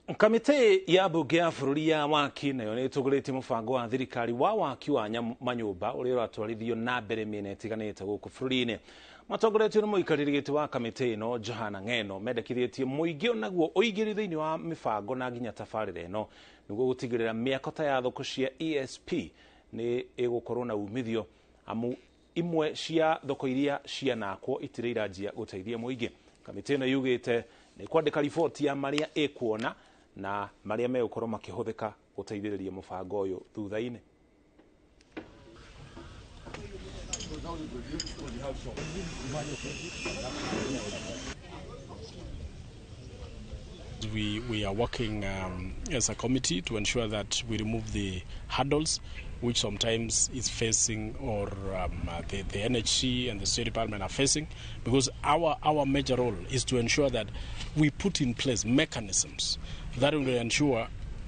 Kamĩtĩ ya mbunge ya bũrũri ya waki nayo nĩ ĩtũgũrĩtie mũbango wa thirikari wa waki wa manyũmba ũrĩa ũratwarithio na mbere mĩena ĩtiganĩte gũkũ bũrũri-inĩ. Matongoretio nĩ mũikarĩri gĩtĩ wa kamĩtĩ ĩno Johana Ng'eno, mendekithĩtie mũingĩ onaguo ũingĩrio thĩinĩ wa mĩbango na nginya tabarĩra ĩno nĩguo gũtigĩrĩra mĩako ta ya thoko cia ESP nĩ ĩgũkorwo na umithio, amu imwe cia thoko iria cianakwo itirĩ iranjia gũteithia mũingĩ. Kamĩtĩ ĩno yugĩte nĩ kwandĩka riboti ya marĩa ĩkuona na marĩa megũkorwo makĩhũthĩka gũteithĩrĩria mũbango ũyũ thutha-inĩ. We are working as a committee to ensure that we remove the hurdles which sometimes is facing or the NHC and the State Department are facing, because our major role is to ensure that we put in place mechanisms that will ensure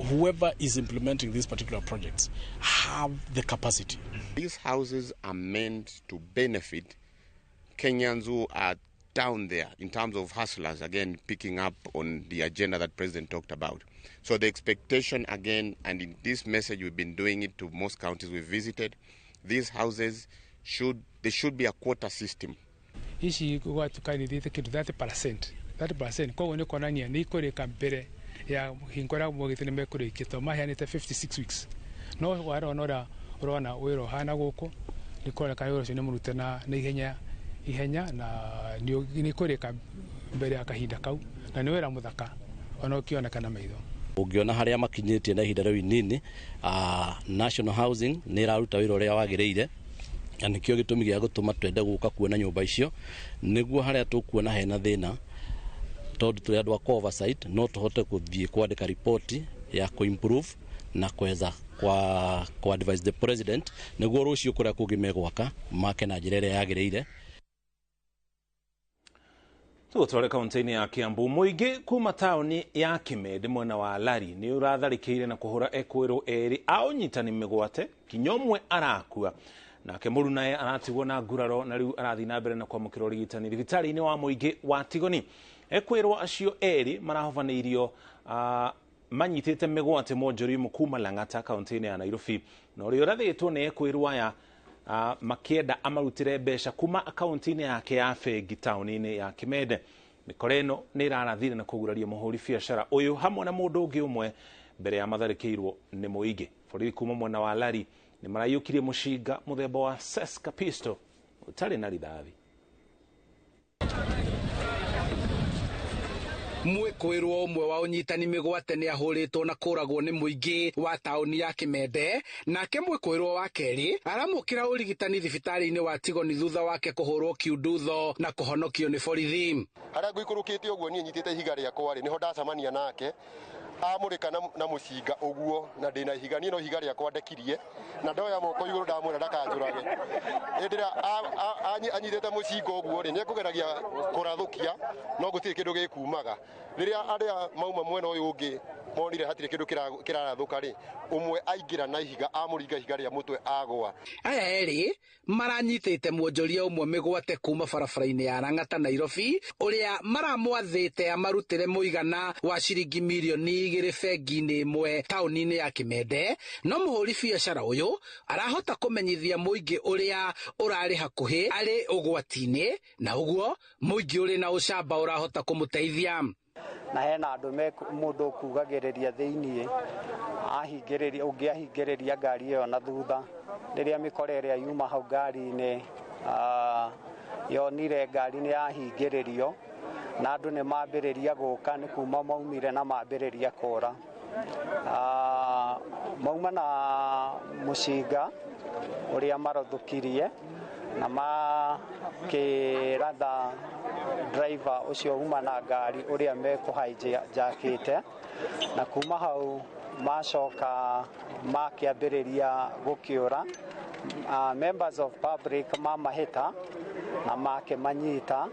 whoever is implementing these particular projects have the capacity. These houses are meant to benefit Kenyans who are down there in terms of hustlers, again picking up on the agenda that President talked about. So the expectation again, and in this message we've been doing it to most counties we've visited, these houses should be a quota system. Ici gwatukanithite kindu 30%, 30% koguo ni kuonania ni ikurika mbere ya hingo ria mogite ni mekurikia to maheanite 56 weeks no warona uria urona wira uhana guku ni kuoneka wira ucio ni murute na ihenya na ni kurika mbere ya kahinda kau na ni wira muthaka ona ukioneka na maitho. Ungiona haria makinyitie na ihinda riu inini, National Housing ni iraruta wira uria wagiriire, na nikio gitumi gia gutuma twende guka kuona nyumba icio niguo haria tukuona hena thina, tondu turi andu a oversight no tuhote kuthie kwandika ripoti ya ku-improve na kweza kwa advise the president niguo rucio kuria kungi megwaka make na njira iria yagiriire. Tũgũtware kaunti-inĩ ya Kiambu, mũingĩ kuma taũni ya Kimende mwena wa Lari nĩ ũratharĩkĩire na kũhũra ekwĩrwo erĩ a ũnyitani mĩgwate kinya ũmwe arakua, nake mũrunae aratigwo na nguraro na rĩu arathiĩ na mbere na kwamũkĩra ũrigitani thibitarĩ-inĩ wa mũingĩ wa Tigoni. Ekwĩrwo acio erĩ marahobanĩirio manyitĩte mĩgwate mwonjoria kuma Lang'ata kaunti-inĩ ya Nairobi, na ũrĩa ũrathĩtwo nĩ ekwĩrwo aya makienda amarutire mbeca kuma akaunti-inĩ yake ya bengi taũni-inĩ ya Kimende. Mĩkora ĩno nĩ ĩrarathire na kũguraria mũhũri biacara ũyũ hamwe na mũndũ ũngĩ ũmwe mbere ya matharĩkĩirwo nĩ mũingĩ. Borithi kuma mwena wa Lari nĩ maraiyũkirie mũcinga mũthemba wa Seska pistol ũtarĩ na rithathi. Mwĩkũĩrwo ũmwe wa ũnyitani mĩgwate nĩ ahũrĩtwo na kũragwo nĩ mũingĩ wa taũni ya Kimende, nake mwĩkũĩrwo wa kerĩ aramũkĩra ũrigitani thibitarĩ-inĩ wa Tigoni thutha wake kũhũrwo kiundutho na kũhonokio nĩ borithi. Harĩa ngũikũrũkĩte ũguo niĩ nyitĩte ihiga rĩakwa rĩ, nĩho ndacemania nake amũrĩka na mũcinga ũguo, na ndĩna ihiga niĩ no ihiga rĩakwa ndekirie na ndoya moko igũrũ ndamwĩra ndakanjũrage. Hĩndĩ ĩrĩa anyitĩte mũcinga ũguo rĩ, nĩekũgeragia kũrathũkia no gũtirĩ kĩndũ gĩkumaga. Rĩrĩa arĩa mauma mwena ũyũ ũngĩ monire hatirĩ kĩndũ kĩrarathũka rĩ, ũmwe aingĩra na ihiga amũringa ihiga rĩa mũtwe agwa. Aya erĩ maranyitĩte mwonjoria ũmwe mĩgwate kuma barabara-inĩ ya Lang'ata Nairobi, ũrĩa maramwathĩte amarutĩre mũigana wa ciringi mirioni 2 bengi-inĩ ĩmwe taũni-inĩ ya Kimende, no mũhũri biacara ũyũ arahota kũmenyithia mũingĩ ũrĩa ũrarĩ hakuhĩ arĩ ũgwati-inĩ, na ũguo mũingĩ ũrĩ na ũcamba ũrahota kũmũteithia. Na hena andũ mũndũ ũkugagĩrĩria thĩiniĩ ahingĩrĩria ũngĩ ahingĩrĩria ngari ĩyo na thutha. Rĩrĩa mĩkora ĩrĩa yuma hau ngari-inĩ yonire ngari nĩ yahingĩrĩrio na andũ nĩ mambĩrĩria gũka, nĩ kuma maumire na mambĩrĩria kũra. Mauma na mũcinga ũrĩa marathũkirie na makĩratha driver ũcio uma na ngari ũrĩa mekũhaijakĩte, na kuma hau macoka makĩambĩrĩria gũkĩũra. Members of public mamahĩta na makĩmanyita.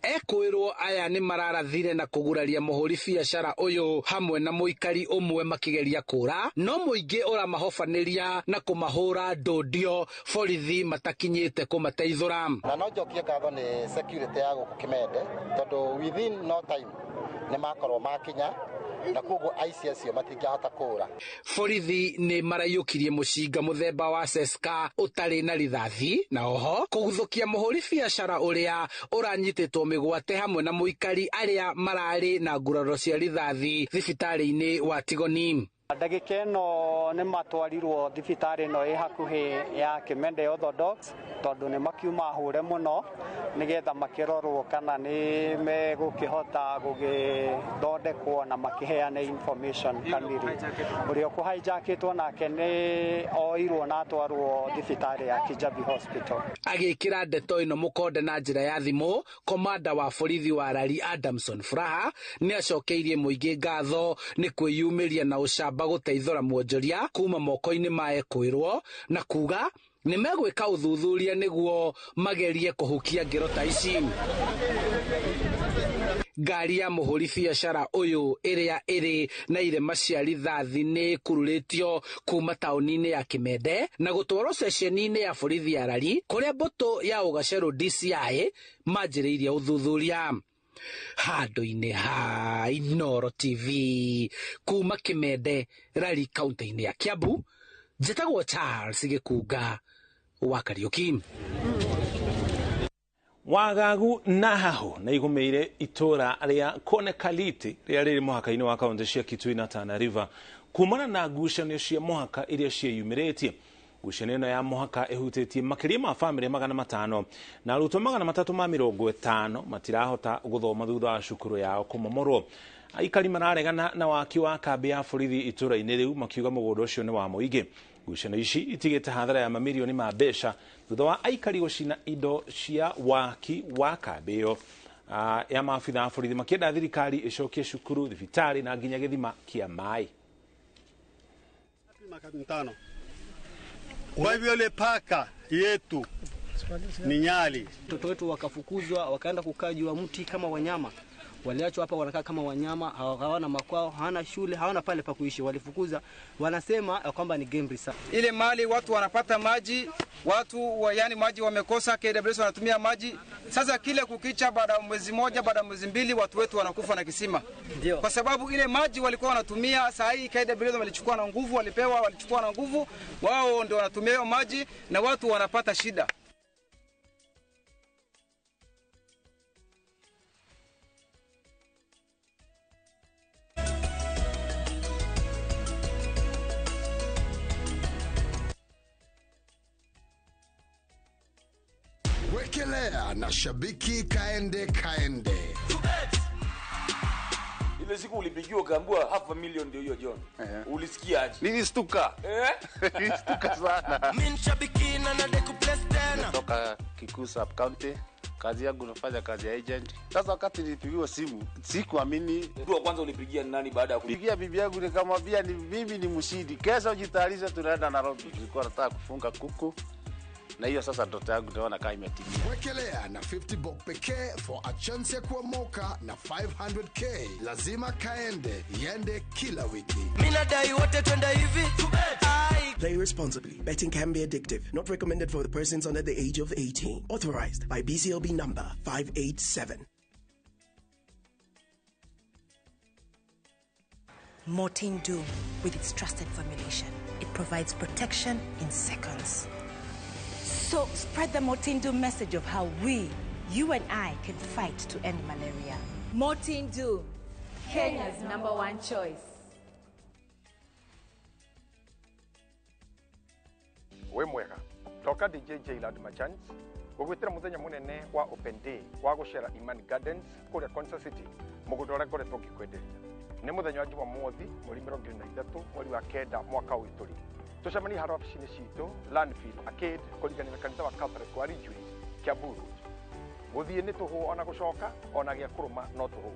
Ekwĩrwo aya nĩ mararathire na kũguraria mũhũri biacara ũyũ hamwe na mũikari ũmwe makĩgeria kũra, no mũingĩ ũramahobanĩria na kũmahũra ndũndio borithi matakinyĩte kũmateithũra. Na no njokie ngatho nĩ security ya gũkũ Kimende tondũ within no time nĩ makorwo makinya na koguo aici acio matingĩhota kũra. Borithi nĩ maraiyũkirie mũcinga mũthemba wa Seska ũtarĩ na rithathi na oho kũguthũkia mũhũri biacara ũrĩa ũranyitĩtwo mĩgwate hamwe na mũikari arĩa mararĩ na nguraro cia rithathi thibitarĩ-inĩ wa Tigoni. Ndagĩka ĩno nĩ matwarirwo thibitarĩ ĩno ĩ hakuhĩ ya Kimende Orthodox tondũ nĩ makiuma hũre mũno nĩgetha makĩrorwo kana nĩ megũkĩhota gũgĩthondekwo na makĩheane information kamiri. Ũrĩa ũkũhaijakĩtwo nake nĩ oirwo na atwarwo thibitarĩ ya Kijabi Hospital. Agĩkĩra ndeto ĩno mũkonde na njĩra ya thimũ, komanda wa borithi wa Rari Adamson Furaha nĩ acokeirie mũingĩ ngatho nĩ kwĩyumĩria na ũcamba gũteithũra mwonjoria kuma moko-inĩ ma ekwĩrwo na kuga nĩ megwĩka ũthuthuria nĩguo magerie kũhukia ngero ta ici. Ngari ya mũhũri biacara ũyũ ĩrĩa ĩrĩ na irema cia rithathi nĩ ĩkururĩtio kuma taũni-inĩ ya Kimende na gũtwarwo ceceni-inĩ ya borithi ya Rari kũrĩa mbũtũ ya ũgacerũ DCI manjĩrĩirie ũthuthuria. Handũ-inĩ ha Inooro TV kuma Kimende, Rari, kaunti-inĩ ya Kiambu, njĩtagwo Charles Gĩkunga wa Kariũki. Wagagu na hahu na igũmĩire itũra rĩa Konekaliti rĩrĩa rĩrĩ mũhaka-inĩ wa kaunti cia Kitui na Tana River kumana na ngucanio cia mũhaka iria ciĩyumĩrĩtie. Ngucanio ĩno ya mũhaka ĩhutĩtie makĩria ma bamĩrĩ 500 na arutwo 350 matirahota gũthoma thutha wa cukuru yao kũmomorwo. Aikari mararegana na waki wa kambĩ ya borithi itũra-inĩ rĩu makiuga mũgũnda ũcio nĩ wa mũingĩ. Ngucanio ici itigĩte hathara ya mamirioni ma mbeca thutha wa aikari gũcina indo cia waki wa kambĩ ĩyo ya maabitha a borithi makĩenda thirikari ĩcokie cukuru, thibitarĩ na nginya gĩthima kĩa maĩ. Kwa hivyo ile paka yetu ni Nyali. Watoto wetu wakafukuzwa wakaenda kukaa juu ya mti kama wanyama. Waliachwa hapa wanakaa kama wanyama, hawana makwao, hawana shule, hawana pale pa kuishi. Walifukuza, wanasema kwamba ni game reserve. Ile mali watu wanapata maji, watu wa, yani maji wamekosa, KWS wanatumia maji. Sasa kile kukicha baada ya mwezi moja, baada ya mwezi mbili watu wetu wanakufa na kisima. Ndio. Kwa sababu ile maji walikuwa wanatumia, saa hii KWS walichukua na nguvu, walipewa, walichukua na nguvu, wao ndio wanatumia hiyo maji na watu wanapata shida. Wekelea na shabiki kaende kaende. Ile siku ulipigiwa ukaambiwa 500,000 ndio hiyo John. Ulisikia aje? Nilistuka. Nilistuka sana. Mimi shabiki na nadeku place tena. Natoka Kikuyu Sub County. Kazi yangu nafanya kazi ya agent. Sasa wakati nilipigiwa simu, sikuamini. Mtu wa kwanza ulipigia ni nani baada ya kupigia bibi yangu nikamwambia ni mimi ni mshindi. Kesho jitayarishe tunaenda Nairobi. Nilikuwa nataka kufunga kuku. Na hiyo sasa ndoto yangu naona kama imetimia. Wekelea na 50 bob pekee for a chance ya kuomoka na 500k. Lazima kaende, iende kila wiki. Mimi nadai wote twende hivi. Play responsibly. Betting can be addictive. Not recommended for the persons under the age of 18. Authorized by BCLB number 587. Mortein Doom, with its trusted formulation, it provides protection in seconds. So spread the Mortein Doom message of how we, you and I, can fight to end malaria. Mortein Doom, Kenya's #1 choice. We mwega toka DJ Jailad Machans gugwitira muthenya munene wa Open Day wa gucera Imani Gardens kuria Konza City mugunda uria ngoretwo ngikwenderia. Ni muthenya wa Jumamothi mweri 23 mweri wa 9 mwaka uyu turi. Tucemanie haro ofici-inĩ citũ Landfill Arcade kũringana na kanitha wa Catholic wa Ridgeways Kiambu Road. Gũthiĩ nĩ tũhũ ona gũcoka ona gĩa kũrũma no tũhũ.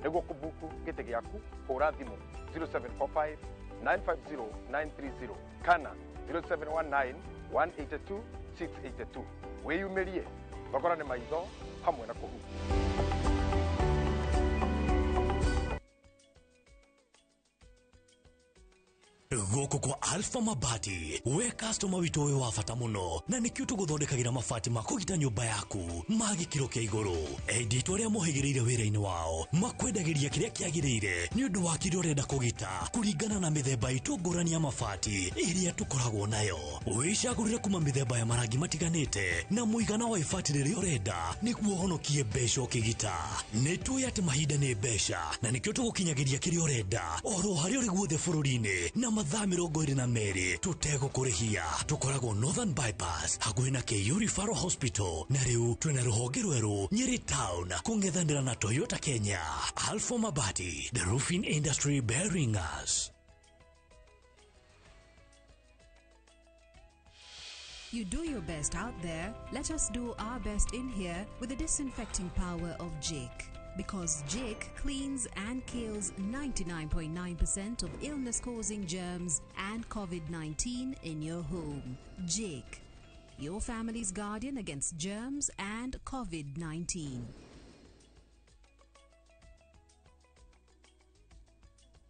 Nĩguo kũbuku gĩtĩ gĩaku hũra thimũ 0745 950 930 kana 0719 182 682. Wĩyumĩrie, thogora nĩ maitho hamwe na kũhutia. Gũkũ kwa Alpha Mabati, we customer witũ wĩ wa bata mũno, na nĩkĩo tũgũthondekagĩra mabati ma kũgita nyũmba yaku ma gĩkĩro kĩa igũrũ. Endia itũ arĩa mohĩgĩrĩire wĩra-inĩ wao makwendagĩria kĩrĩa kĩagĩrĩire nĩ ũndũ wa kĩrĩa ũrenda kũgita kũringana na mĩthemba itũ ngũrani ya mabati ĩrĩa tũkoragwo nayo. Wĩcagũrĩre kuma mĩthemba ya marangi matiganĩte na mũigana wa ibati rĩrĩa ũrenda nĩguo ũhonokie mbeca ũkĩgita. Nĩ tũĩ atĩ mahinda nĩ mbeca, na nĩkĩo tũgũkinyagĩria kĩrĩa ũrenda oro harĩa ũrĩ guothe bũrũri-inĩ na mathaa 22 tũtegũkũrĩhia. Tũkoragwo Northern Bypass hakuhĩ na KU Referral Hospital, na rĩu twĩna rũhonge rwerũ Nyeri Town kũng'ethanĩra na Toyota Kenya. Alpha Mabati, the roofing industry bearing us. You do your best out there, let us do our best in here with the disinfecting power of Jik. Because Jik cleans and kills 99.9% of illness-causing germs and COVID-19 in your home. Jik, your family's guardian against germs and COVID-19.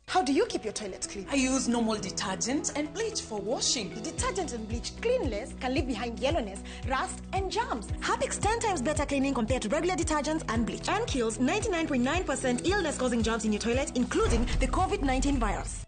How do you keep your toilet clean? I use normal detergent and bleach for washing. The detergent and bleach clean less can leave behind yellowness, rust, and germs. Harpic's 10 times better cleaning compared to regular detergents and bleach, and kills 99.9% illness-causing germs in your toilet, including the COVID-19 virus.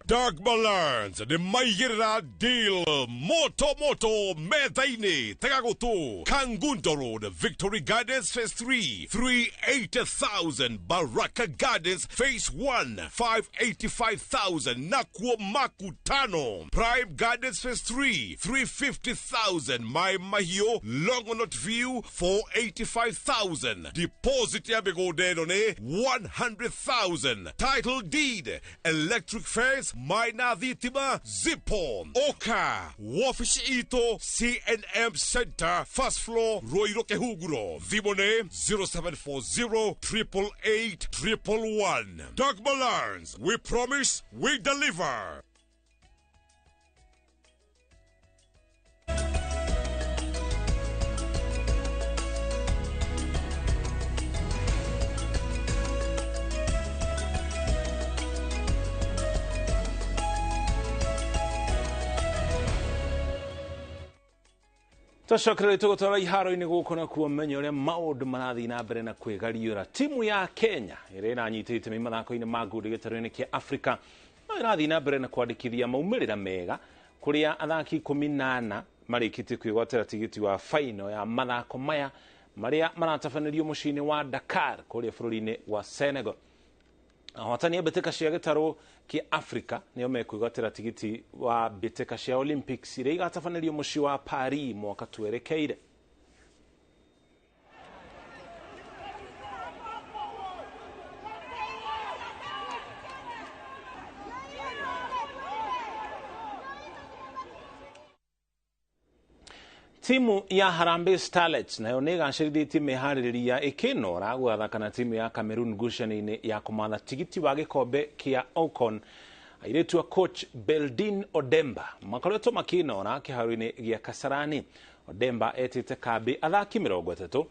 Dark Balance nĩ maigĩrĩra deal moto moto metha-inĩ. Tega gũtũ, Kangundo Road, Victory Gardens Phase 3, 380,000, Baraka Gardens Phase 1, 585,000, Nakuo Makutano, Prime Gardens Phase 3, 350,000, Mai Mahiu, Longonot View, 485,000. Deposit ya mĩgũnda ĩno nĩ 100,000. Title deed, electric fence, Maina Thitima, Zipo, Oka, wabici itũ, CNM Center, first floor, Ruiru Kihunguro. Thimũ nĩ 0740 888 111. Dogma Learns, we promise, we deliver. Tũcokereria tũgũtwara iharo-inĩ gũkũ na kuo menya ũrĩa maũndũ marathiĩ na mbere na kwĩgariũra. Timu ya Kenya ĩrĩa ĩranyita itemi mathako-inĩ ma ngundi gĩtarũ-inĩ kĩa Afrika no ĩrathiĩ na mbere na kwandĩkithia maumĩrĩra mega kũrĩa athaki 14 marĩkĩtie kwĩgwatĩra tigiti wa faino ya mathako maya marĩa maratabanĩrio mũciĩ-inĩ wa Dakar kũrĩa bũrũri-inĩ wa Senegal. Ahotani a mbĩtĩka cia gĩtarũ kĩa Afrika nĩo mekwĩgwatĩra tigiti wa mbĩtĩka cia Olympics iria igatabanĩrio mũciĩ wa Paris mwaka twerekeire. Timu ya Harambee Starlets nayo nĩ ĩgacĩrithĩtie mĩharĩrĩria ĩkĩnora gũgathaka na timu ya Cameroon ngucanio-inĩ ya kũmatha tigiti wa gĩkombe kĩa Ocon. Airĩtu a coach Beldin Odemba makoretwo makĩnora kĩharo-inĩ gĩa Kasarani. Odemba etĩte kambĩ athaki 30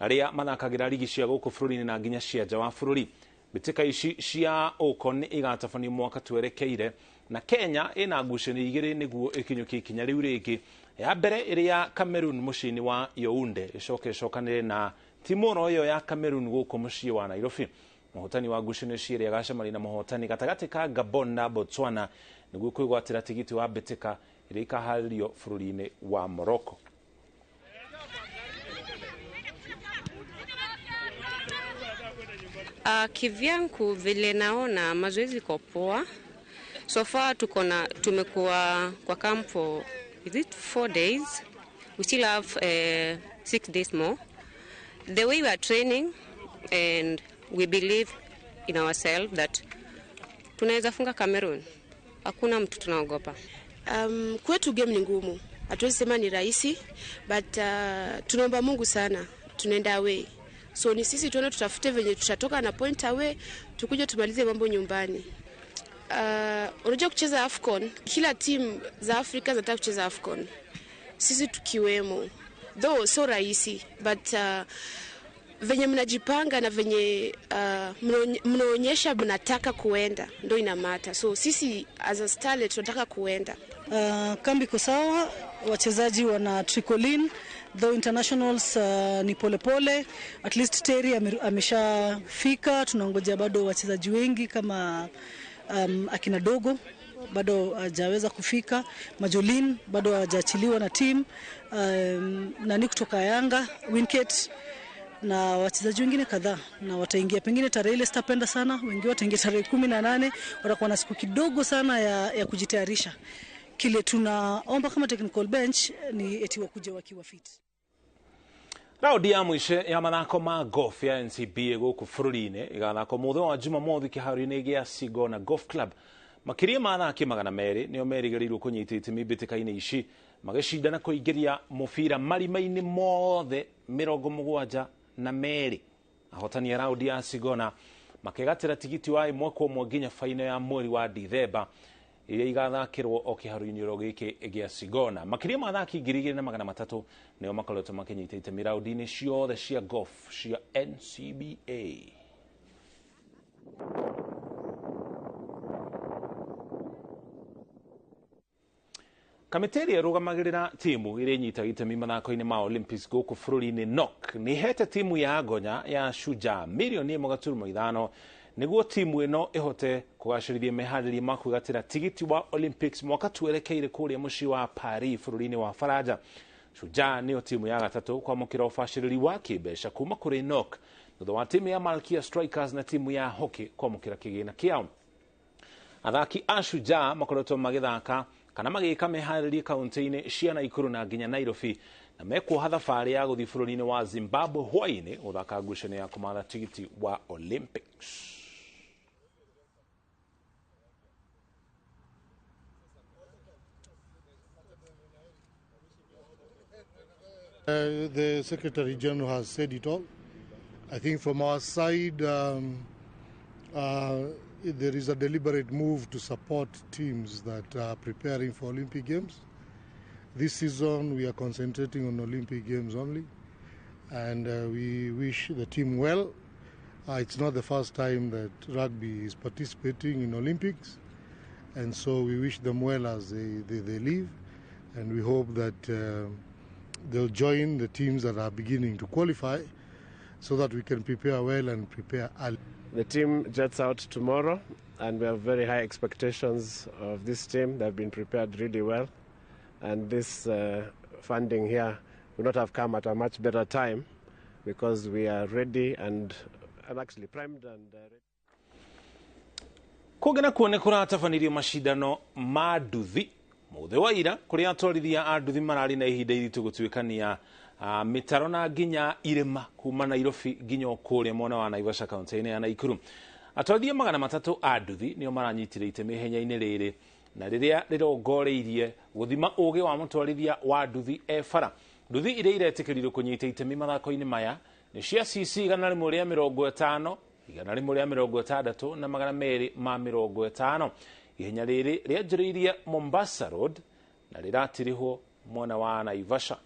arĩa mathakagĩra rigi cia gũkũ bũrũri-inĩ na nginya cia nja wa bũrũri. Mbĩtĩka ici cia Ocon igatabanio mwaka twerekeire, na Kenya ĩna ngucanio igĩrĩ nĩguo ĩkinyũkie ikinya rĩu rĩngĩ. Ya mbere ĩrĩ ya Cameroon mũciĩ-inĩ wa Yaounde ĩcoke ĩcokanĩre na timu oro ĩyo ya Cameroon gũkũ mũciĩ wa Nairobi. Mũhotani wa ngucanio cierĩ agacemania na mũhotani gatagatĩ ka Gabon na Botswana nĩguo kwĩgwatĩra tigiti wa mbĩtĩka ĩrĩa ĩkaharĩrio bũrũri-inĩ wa Morocco. Kivyangu vile naona mazoezi iko poa. So far tumekuwa kwa camp for, is it 4 days? We still have 6 days more. The way we are training and we believe in ourselves that tunaweza funga Cameroon. Hakuna mtu tunaogopa. Kwetu game ni ngumu. Hatuwezi sema ni rahisi, but tunaomba Mungu sana. Tunaenda away. So ni sisi tuone tutafute venye tutatoka na point away, tukuje tumalize mambo nyumbani. Unajua kucheza AFCON, kila timu za Afrika zinataka kucheza AFCON, sisi tukiwemo, though so rahisi, but venye mnajipanga na venye mnaonyesha mnataka kuenda ndo inamata. So sisi as a starlet tunataka kuenda. Kambi iko sawa, wachezaji wana trickle in, though internationals ni polepole. At least Terry ameshafika, tunangojea bado wachezaji wengi kama akina Dogo bado hajaweza kufika, Majolin bado hajaachiliwa na team, nani kutoka Yanga, Winkett na wachezaji wengine kadhaa, na wataingia pengine tarehe ile, sitapenda sana, wengi wataingia tarehe 18, watakuwa na siku kidogo sana ya kujitayarisha. Kile tunaomba kama technical bench ni eti wakuje wakiwa fit. Raundi ya mwisho ya mathako ma golf ya NCBA gũkũ bũrũri-inĩ ĩgathakwo mũthenya wa Jumamothi kĩharo-inĩ gĩa Sigona Golf Club. Makĩria ma athaki 200 nĩo merĩgĩrĩirwo kũnyita itemi mbĩtĩka-inĩ ici magĩcindana kũingĩria mũbira marima-inĩ mothe 72. Ahotani a raundi ya Sigona makĩgatĩra tigiti wa 1-1 nginya faino ya mweri wa Dithemba iria igathakĩrwo o kĩharo-inĩ oro gĩkĩ gĩa Sigona. Makĩria ma athaki 2300 nĩo makoretwo makĩnyita itemi raundi-inĩ ciothe cia golf cia NCBA. Kamĩtĩ ĩrĩa ĩrũgamagĩrĩra timu ĩrĩa ĩnyitaga itemi mathako-inĩ ma Olympics gũkũ bũrũri-inĩ NOC nĩ ĩhete timu ya Ngonya ya Shujaa mirioni 1.5 nĩguo timu ĩno ĩhote kũgacĩrithia meharĩria ma kwĩgatĩra tigiti wa Olympics mwaka twerekeire kũrĩa mũciĩ wa Paris bũrũri-inĩ wa Faranja. Shujaa nĩyo timu ya gatatũ kwamũkĩra ũbacĩrĩri wa kĩmbeca kuma kũrĩ NOC thutha wa timu ya Malkia Strikers na timu ya Hockey kwamũkĩra kĩgĩna kĩao. Athaki a Shujaa makoretwo magĩthaka kana magĩka meharĩria kaunti-inĩ cia Nakuru na nginya Nairobi na mekuoha thabarĩ ya gũthiĩ bũrũri-inĩ wa Zimbabwe hwaĩ-inĩ gũthaka ngucanio ya kũmatha tigiti wa Olympics. The Secretary General has said it all. I think from our side, there is a deliberate move to support teams that are preparing for Olympic Games. This season, we are concentrating on Olympic Games only, and we wish the team well. It's not the first time that rugby is participating in Olympics, and so we wish them well as they leave, and we hope that they'll join the teams that are beginning to qualify so that we can prepare well and prepare early. The team jets out tomorrow, and we have very high expectations of this team. They've been prepared really well, and this funding here would not have come at a much better time because we are ready and actually primed and ready. Kũngĩ nakuo nĩ kũratabanirio macindano ma nduthi mũthĩ wa ira kũrĩa atwarithia a nduthi mararĩ na ihinda iritũ gũtuĩkania mĩtaro na nginya irĩma kuma Nairobi nginya kũrĩa mwena wa Naivasha kaunti-inĩ ya Nakuru. Atwarithia 300 a nduthi nĩo maranyitire itemi ihenya-inĩ rĩrĩ na rĩrĩa rĩrongoreirie gũthima ũgĩ wa mũtwarithia wa nduthi e bara. Nduthi iria iretĩkĩrirwo kũnyita itemi mathako-inĩ maya nĩ cia CC 150, 160 na 250. Ihenya rĩrĩ rĩanjĩrĩirie Mombasa Road na rĩratirihwo mwena wa Naivasha.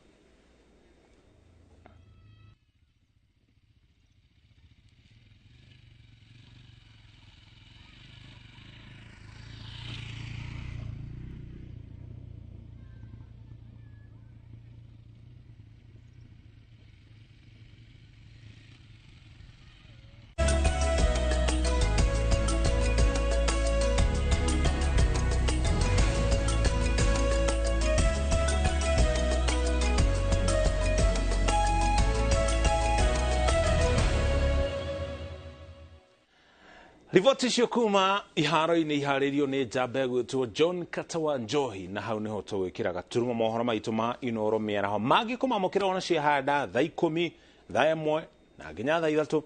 Riboti icio kuma iharo-inĩ iharĩirio nĩ njamba ĩgwĩtwo John Katawa Njohi, na hau nĩho tũgwĩkĩra gaturuma mohoro maitũ ma Inooro mĩaraho mangĩ kũmamũkĩra ona ciahanda thaa 10, thaa 1 na nginya thaa 3,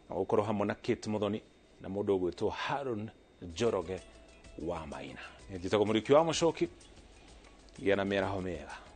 na gũkorwo hamwe na Kate Muthoni na mũndũ ũgwĩtwo Haron Njoroge wa Maina. Njĩtagwo Mũriũki wa Mũcoki, gĩa na mĩaraho mĩega.